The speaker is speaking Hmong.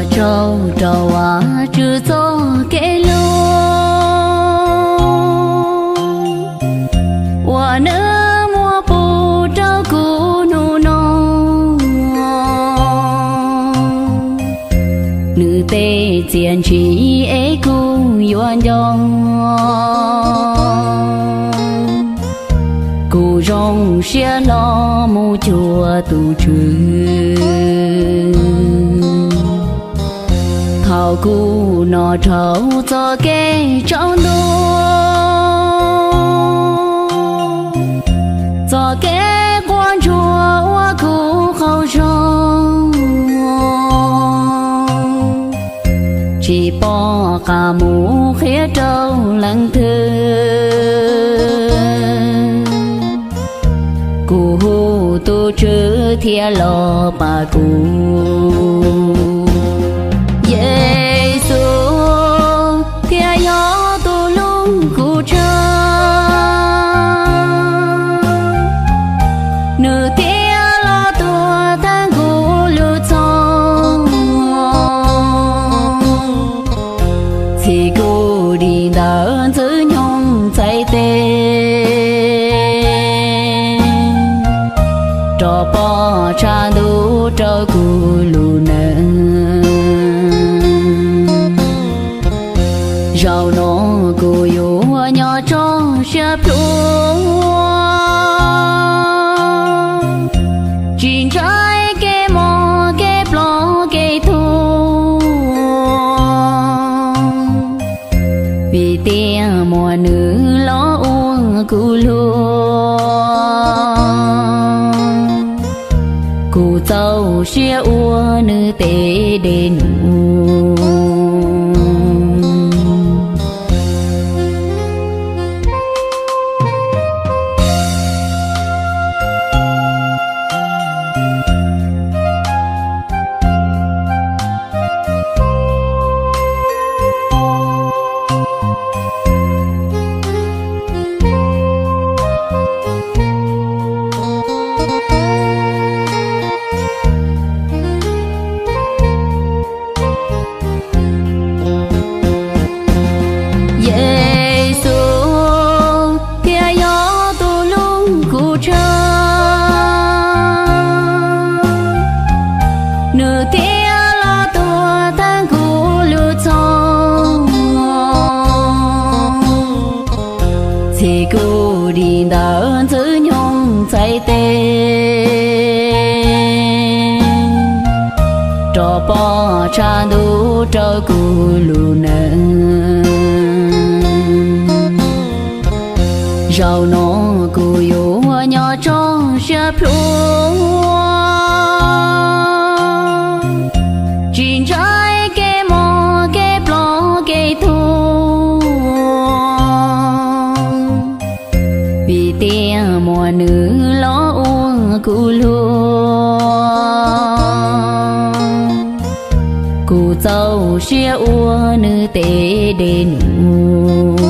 Tsaug rau Vajtswv txoj kev hlub uas nws muab pub rau kuv hnub no. Nws tej txiaj ntsig es kuv yuav nco. Kuv zoo siab hlo mus cuag tus Tswv thaum kuv noj dhau txoj kev tsaus ntuj, txoj kev quaj ntsuag ua kuv qaug zog, tsis pom qab mus qhia rau leej twg. Kuv hu tus Tswv thiaj los pab kuv. Yexus thiaj yog tus hlub kuv tshaj, nws thiaj los tuag tag kuv lub txhoj, txhim kuv dim ntawm Ntxwg Nyoog txhais tes, rov pov tshaj ntuj rau kuv lub neej. Zaum no kuv yuav nyob tso siab plhuav, tsis ntshai kev mob kev ploj kev tuag, vim tias muaj nws los ua kuv hlub. Kuv txaus siab ua nws tej dej num. Yexus thiaj yog tus hlub kuv tshaj, nws thiaj los tuag tag kuv lub txhoj, txhim kuv dim ntawm Ntxwg Nyoog txhais tes, rov pov tshaj ntuj rau kuv lub neej. Zaum no kuv yuav nyob tso siab plhuav, tsis ntshai kev mob kev ploj kev tuag, vim tias muaj nws los ua kuv hlub. Kuv txaus siab ua nws tej dej num.